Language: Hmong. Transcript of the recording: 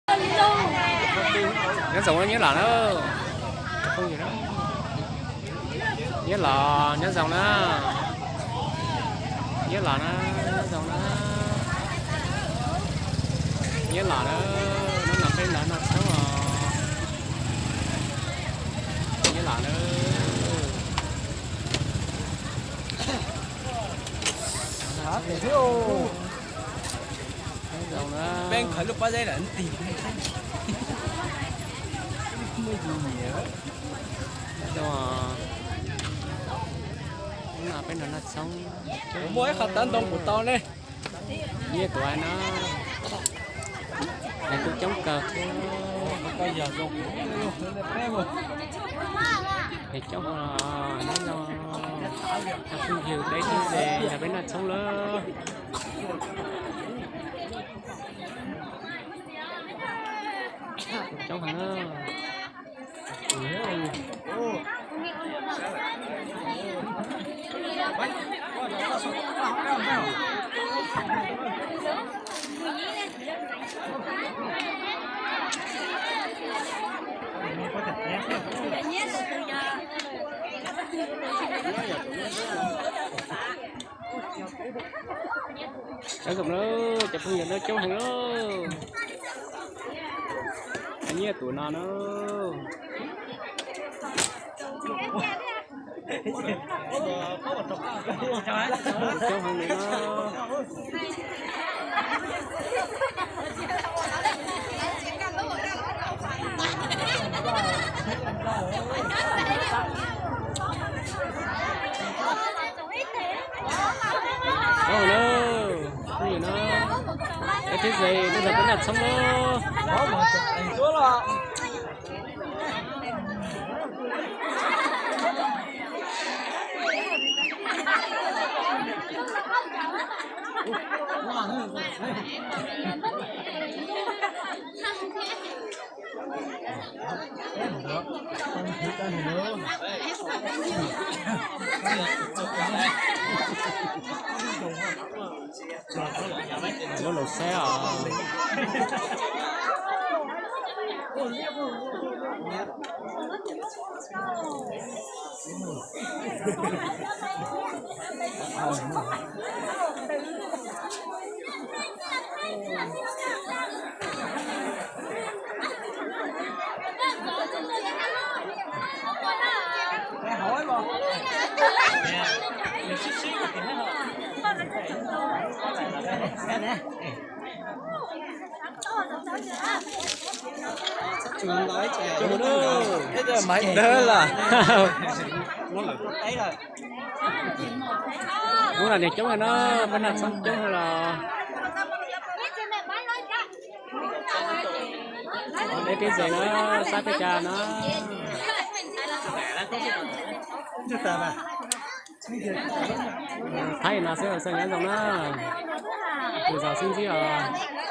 Nyob zoo, nyob los na. Nyob los, nyob zoo na. Nyob los na, nyob zoo na. Nyob los na, hnub no peb ntawd noj tshoob os. Nyob los na. Nyob zoo na. Nyob zoo. Hnub no peb nrog noj tshoob. Muaj ib qho tav ntoo kuv tau ne. Nyiaj kuv no, nais kuj coob kawg thiab. Es coob heev, nyob zoo cov phooj ywg deb thiab ze, nrog peb noj tshoob lawm. Coob heev na. Cov zoo na, cov phooj ywg no coob heev lauj. Nyiaj tus no na. Coob heev li no. Coob na, phooj ywg na, peb thiab ze tuaj nrog peb noj tshoob lauj. Lub lus saib os. Maiv dawb lawm. Hnub no niag coob heev na, peb noj tshoob coob heev los. Deb thiab ze na, saib peb cas na. Thaib no xwb, nyob zoo na. Tus zos xib ntsib os.